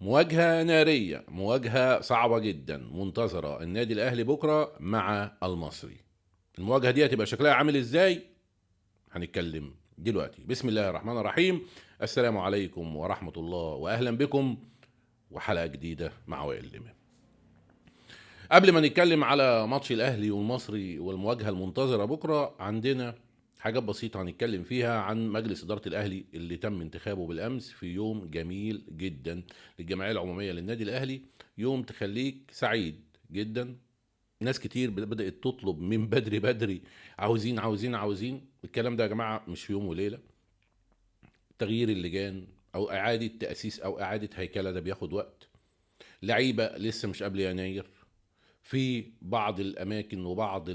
مواجهة نارية، مواجهة صعبة جدا منتظرة النادي الأهلي بكرة مع المصري. المواجهة دي هتبقى شكلها عامل ازاي؟ هنتكلم دلوقتي. بسم الله الرحمن الرحيم، السلام عليكم ورحمة الله وأهلا بكم وحلقة جديدة مع وائل الإمام. قبل ما نتكلم على ماتش الأهلي والمصري والمواجهة المنتظرة بكرة، عندنا حاجات بسيطة هنتكلم فيها عن مجلس إدارة الأهلي اللي تم انتخابه بالأمس في يوم جميل جدا للجمعية العمومية للنادي الأهلي، يوم تخليك سعيد جدا. ناس كتير بدأت تطلب من بدري بدري، عاوزين عاوزين عاوزين. الكلام ده يا جماعة مش في يوم وليلة. تغيير اللجان أو إعادة تأسيس أو إعادة هيكلة ده بياخد وقت. لعيبة لسه مش قبل يناير في بعض الأماكن وبعض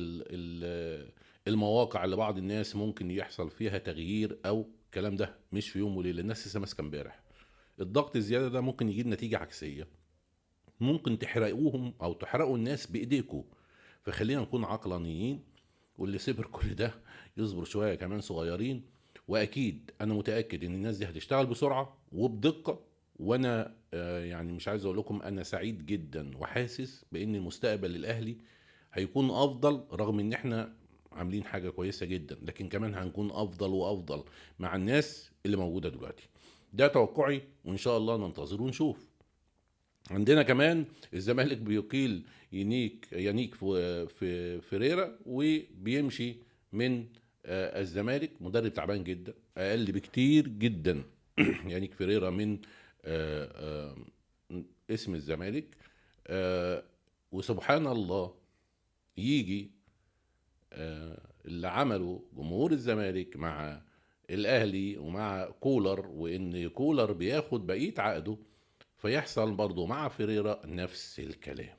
المواقع اللي بعض الناس ممكن يحصل فيها تغيير أو الكلام ده مش في يوم وليلة. الناس لسه ماسكة امبارح. الضغط الزيادة ده ممكن يجيب نتيجة عكسية، ممكن تحرقوهم أو تحرقوا الناس بإيديكم. فخلينا نكون عقلانيين، واللي صبر كل ده يصبر شوية كمان صغيرين. وأكيد أنا متأكد إن الناس دي هتشتغل بسرعة وبدقة. وأنا يعني مش عايز أقول لكم أنا سعيد جدا وحاسس بإن المستقبل للأهلي هيكون أفضل، رغم إن إحنا عاملين حاجة كويسة جدا، لكن كمان هنكون أفضل وأفضل مع الناس اللي موجودة دلوقتي. ده توقعي، وإن شاء الله ننتظر ونشوف. عندنا كمان الزمالك بيقيل يانيك في فيريرا وبيمشي من الزمالك. مدرب تعبان جدا، أقل بكتير جدا يانيك فيريرا من اسم الزمالك. وسبحان الله يجي اللي عمله جمهور الزمالك مع الأهلي ومع كولر، وإن كولر بياخد بقية عقده، فيحصل برضه مع فيريرا نفس الكلام.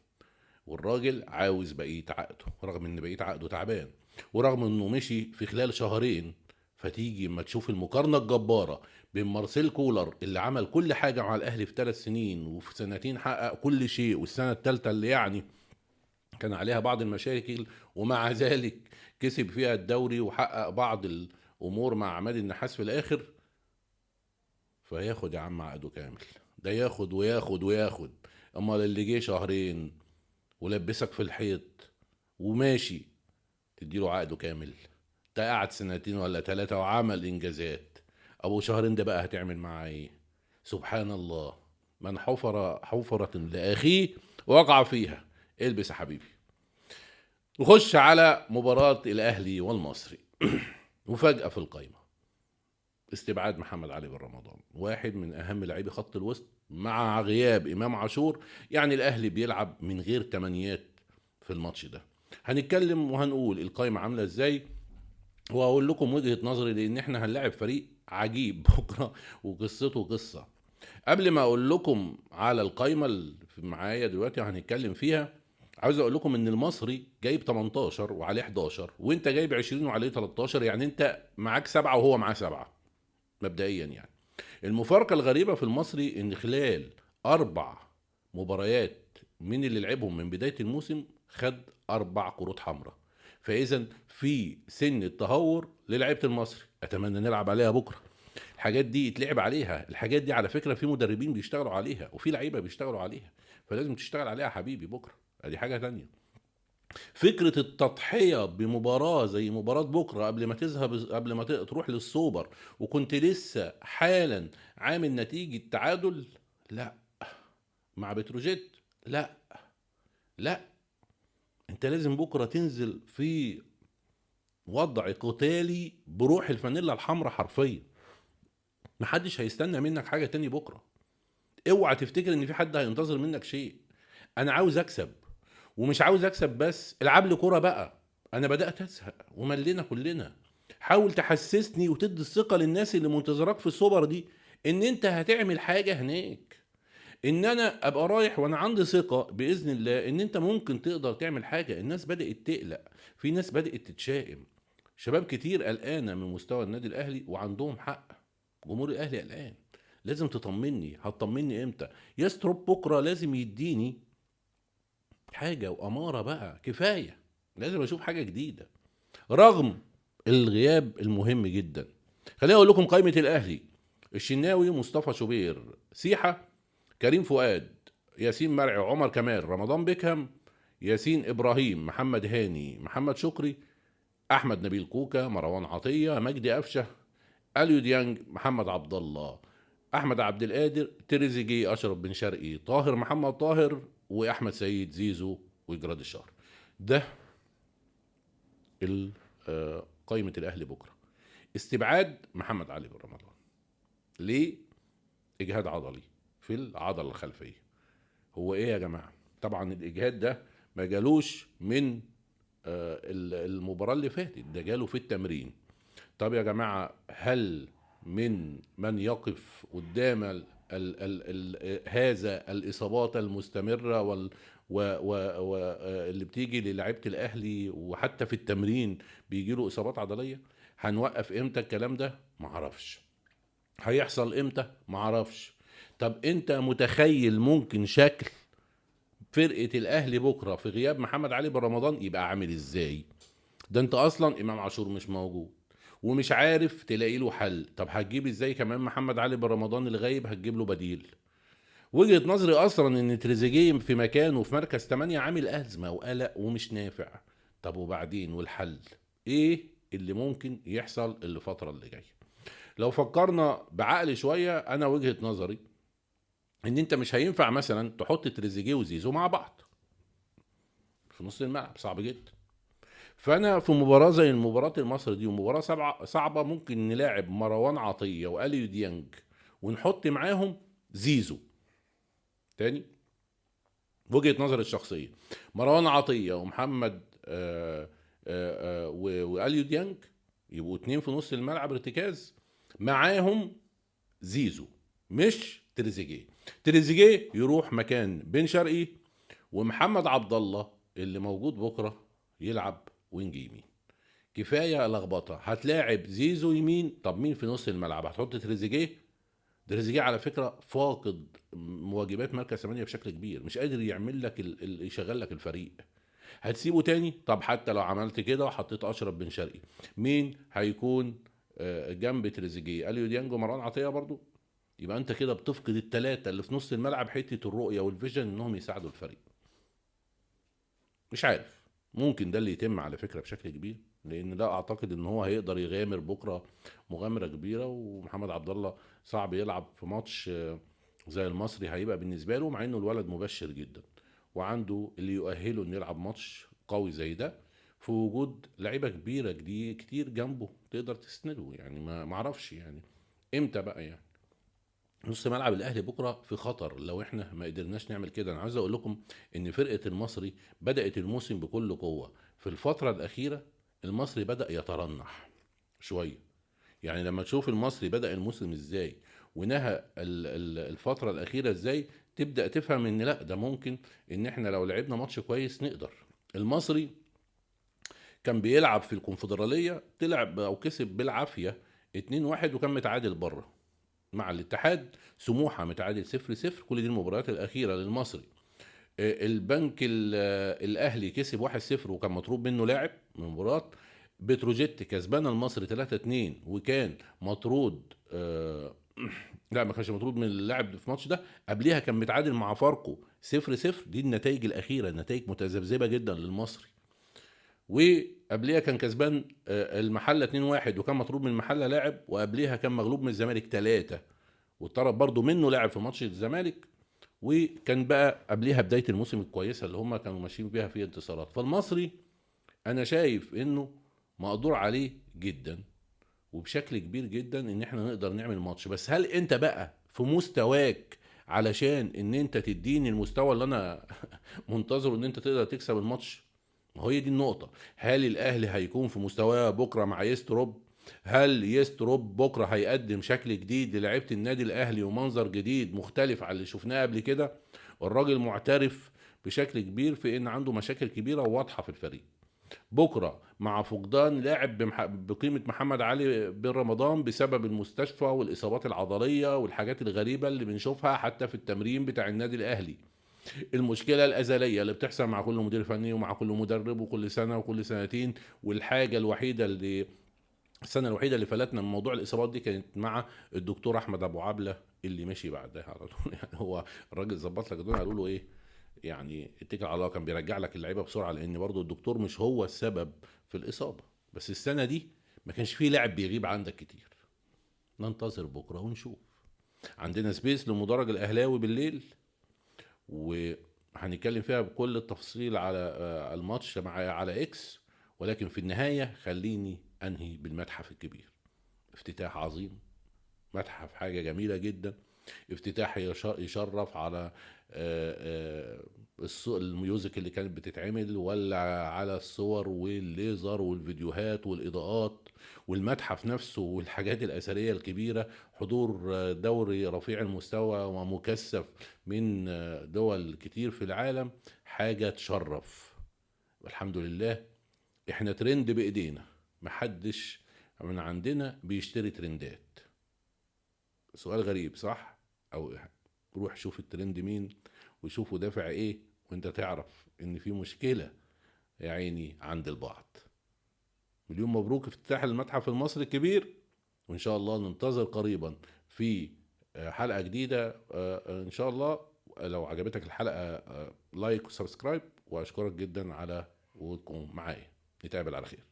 والراجل عاوز بقية عقده، رغم إن بقية عقده تعبان، ورغم إنه مشي في خلال شهرين. فتيجي ما تشوف المقارنة الجبارة بين مارسيل كولر اللي عمل كل حاجة مع الأهلي في 3 سنين، وفي سنتين حقق كل شيء، والسنة الثالثة اللي يعني كان عليها بعض المشاكل ومع ذلك كسب فيها الدوري وحقق بعض الأمور مع عماد النحاس في الآخر. فياخد يا عم عقده كامل، ده ياخد وياخد وياخد. أما اللي جه شهرين ولبسك في الحيط وماشي تديله عقده كامل، ده قعد سنتين ولا 3 وعمل إنجازات. أبو شهرين ده بقى هتعمل معاه إيه؟ سبحان الله، من حفر حفرة لأخيه وقع فيها. البس يا حبيبي. نخش على مباراة الأهلي والمصري. مفاجأة في القايمة، استبعاد محمد علي بن رمضان، واحد من أهم لاعبي خط الوسط مع غياب إمام عاشور. يعني الأهلي بيلعب من غير تمنيات في الماتش ده. هنتكلم وهنقول القايمة عاملة إزاي، وهقول لكم وجهة نظري، لأن احنا هنلاعب فريق عجيب بكرة وقصته قصة. قبل ما أقول لكم على القايمة اللي معايا دلوقتي هنتكلم فيها، عاوز اقول لكم ان المصري جايب 18 وعليه 11، وانت جايب 20 وعليه 13، يعني انت معاك 7 وهو معاه 7 مبدئيا. يعني المفارقة الغريبة في المصري ان خلال 4 مباريات من اللي لعبهم من بداية الموسم خد 4 كروت حمراء. فاذا في سن التهور للعيبة المصري، اتمنى نلعب عليها بكرة. الحاجات دي يتلعب عليها، الحاجات دي على فكرة في مدربين بيشتغلوا عليها وفي لعيبة بيشتغلوا عليها، فلازم تشتغل عليها حبيبي بكرة. دي حاجة تانية. فكرة التضحية بمباراة زي مباراة بكرة قبل ما تذهب، قبل ما تروح للسوبر، وكنت لسه حالا عامل نتيجة تعادل، لا مع بتروجيت، لا لا، انت لازم بكرة تنزل في وضع قتالي بروح الفانيلا الحمراء حرفيا. محدش هيستنى منك حاجة تاني بكرة. اوعى تفتكر ان في حد هينتظر منك شيء. انا عاوز اكسب، ومش عاوز اكسب بس، العب لي كورة بقى. انا بدات ازهق وملينا كلنا. حاول تحسسني وتدي الثقة للناس اللي منتظراك في السوبر دي ان انت هتعمل حاجة هناك، ان انا ابقى رايح وانا عندي ثقة باذن الله ان انت ممكن تقدر تعمل حاجة. الناس بدات تقلق، في ناس بدات تتشائم، شباب كتير قلقانة من مستوى النادي الاهلي وعندهم حق. جمهور الاهلي قلقان، لازم تطمني. هتطمني امتى؟ يستروب بكره لازم يديني حاجة وامارة بقى، كفاية، لازم اشوف حاجة جديدة رغم الغياب المهم جدا. خليني اقول لكم قائمة الاهلي: الشناوي، مصطفى شوبير، سيحه، كريم فؤاد، ياسين مرعي، عمر كمال، رمضان بيكهام، ياسين ابراهيم، محمد هاني، محمد شكري، احمد نبيل كوكا، مروان عطية، مجدي قفشه، اليو ديانج، محمد عبد الله، احمد عبد القادر، تريزيجيه، اشرف بن شرقي، طاهر محمد طاهر، واحمد سيد زيزو، وجراد الشهر. ده قائمة الاهلي بكره. استبعاد محمد علي بن رمضان ليه؟ اجهاد عضلي في العضلة الخلفية. هو ايه يا جماعة؟ طبعا الاجهاد ده ما جالوش من المباراة اللي فاتت، ده جاله في التمرين. طب يا جماعة، هل من يقف قدام ال ال ال هذا الاصابات المستمرة واللي بتيجي للاعيبه الاهلي، وحتى في التمرين بيجي له اصابات عضلية؟ هنوقف امتى الكلام ده؟ معرفش. هيحصل امتى؟ معرفش. طب انت متخيل ممكن شكل فرقه الاهلي بكره في غياب محمد علي بن رمضان يبقى عامل ازاي؟ ده انت اصلا امام عاشور مش موجود ومش عارف تلاقي له حل. طب هتجيب ازاي كمان محمد علي بن رمضان الغايب؟ هتجيب له بديل؟ وجهة نظري اصلا ان تريزيجيه في مكانه في مركز 8 عامل ازمة وقلق ومش نافع. طب وبعدين والحل ايه اللي ممكن يحصل الفترة اللي جاية؟ لو فكرنا بعقل شوية، انا وجهة نظري ان انت مش هينفع مثلا تحط تريزيجيه وزيزو مع بعض في نص الملعب، صعب جدا. فانا في مباراة زي المباراة المصري دي، ومباراة صعبة، ممكن نلاعب مروان عطية واليو ديانج ونحط معاهم زيزو. تاني وجهه نظري الشخصية، مروان عطية ومحمد واليو ديانج يبقوا 2 في نص الملعب ارتكاز، معاهم زيزو مش تريزيجيه. تريزيجيه يروح مكان بن شرقي، ومحمد عبد الله اللي موجود بكره يلعب wing يمين. كفاية لخبطة. هتلاعب زيزو يمين، طب مين في نص الملعب؟ هتحط تريزيجيه؟ تريزيجيه على فكرة فاقد واجبات مركز 8 بشكل كبير، مش قادر يعمل لك يشغل لك الفريق. هتسيبه تاني؟ طب حتى لو عملت كده وحطيت اشرف بن شرقي، مين هيكون جنب تريزيجيه؟ اليو ديانج ومروان عطية برضو. يبقى انت كده بتفقد الثلاثة اللي في نص الملعب حتة الرؤية وال vision انهم يساعدوا الفريق. مش عارف، ممكن ده اللي يتم على فكرة بشكل كبير، لان لا اعتقد ان هو هيقدر يغامر بكره مغامرة كبيرة، ومحمد عبد الله صعب يلعب في ماتش زي المصري هيبقى بالنسبة له، مع انه الولد مبشر جدا وعنده اللي يؤهله انه يلعب ماتش قوي زي ده في وجود لعيبة كبيرة كتير جنبه تقدر تسنده. يعني ما اعرفش يعني امتى بقى، يعني نص ملعب الاهلي بكره في خطر لو احنا ما قدرناش نعمل كده. انا عايز اقول لكم ان فرقه المصري بدات الموسم بكل قوة، في الفترة الاخيرة المصري بدا يترنح شوية. يعني لما تشوف المصري بدا الموسم ازاي ونهى الفترة الاخيرة ازاي، تبدا تفهم ان لا، ده ممكن ان احنا لو لعبنا ماتش كويس نقدر. المصري كان بيلعب في الكونفدراليه، طلع او كسب بالعافية 2-1 وكان متعادل بره مع الاتحاد، سموحه متعادل 0-0. كل دي المباريات الاخيرة للمصري. البنك الاهلي كسب 1-0 وكان مطلوب منه لاعب من مباراة. بتروجيت كسبان المصري 3-2 وكان مطرود، لا ما كانش مطرود من اللاعب في الماتش ده، قبليها كان متعادل مع فاركو 0-0. دي النتائج الاخيرة، نتائج متذبذبه جدا للمصري. وقبليها كان كسبان المحلة 2-1 وكان مطرود من المحلة لاعب، وقبليها كان مغلوب من الزمالك 3 واتطرد برضو منه لاعب في ماتش الزمالك. وكان بقى قبليها بداية الموسم الكويسة اللي هم كانوا ماشيين بيها في انتصارات. فالمصري انا شايف انه مقدور عليه جدا وبشكل كبير جدا ان احنا نقدر نعمل ماتش. بس هل انت بقى في مستواك علشان ان انت تديني المستوى اللي انا منتظره ان انت تقدر تكسب الماتش؟ ما هي دي النقطة. هل الأهلي هيكون في مستواه بكرة مع يستروب؟ هل يستروب بكرة هيقدم شكل جديد للاعيبة النادي الأهلي ومنظر جديد مختلف عن اللي شفناه قبل كده؟ الراجل معترف بشكل كبير في إن عنده مشاكل كبيرة وواضحة في الفريق. بكرة مع فقدان لاعب بقيمة محمد علي بن رمضان بسبب المستشفى والإصابات العضلية والحاجات الغريبة اللي بنشوفها حتى في التمرين بتاع النادي الأهلي، المشكلة الأزلية اللي بتحصل مع كل مدير فني ومع كل مدرب وكل سنة وكل سنتين. والحاجة الوحيدة اللي السنة الوحيدة اللي فلتنا من موضوع الإصابات دي كانت مع الدكتور أحمد أبو عبلة اللي ماشي بعدها على طول. يعني هو الراجل ظبط لك الدنيا، قالوا له ايه يعني اتكل على الله، كان بيرجع لك اللعيبة بسرعة، لان برضو الدكتور مش هو السبب في الاصابة. بس السنة دي ما كانش فيه لاعب بيغيب عندك كتير. ننتظر بكره ونشوف. عندنا space لمدرج الاهلاوي بالليل، وهنتكلم فيها بكل التفصيل على الماتش مع على اكس. ولكن في النهاية خليني انهي بالمتحف الكبير. افتتاح عظيم، متحف حاجة جميلة جدا، افتتاح يشرف على ال music اللي كانت بتتعمل، ولا على الصور والليزر والفيديوهات والإضاءات والمتحف نفسه والحاجات الأثرية الكبيرة. حضور دوري رفيع المستوى ومكثف من دول كتير في العالم، حاجة تشرف. والحمد لله احنا ترند بإيدينا، محدش من عندنا بيشتري ترندات. سؤال غريب صح؟ او روح شوف الترند مين وشوفوا دافع ايه، وانت تعرف ان في مشكلة يا عيني عند البعض. مليون مبروك افتتاح المتحف المصري الكبير، وان شاء الله ننتظر قريبا في حلقة جديدة ان شاء الله. لو عجبتك الحلقة like و subscribe، واشكرك جدا على وجودكم معايا. نتقابل على خير.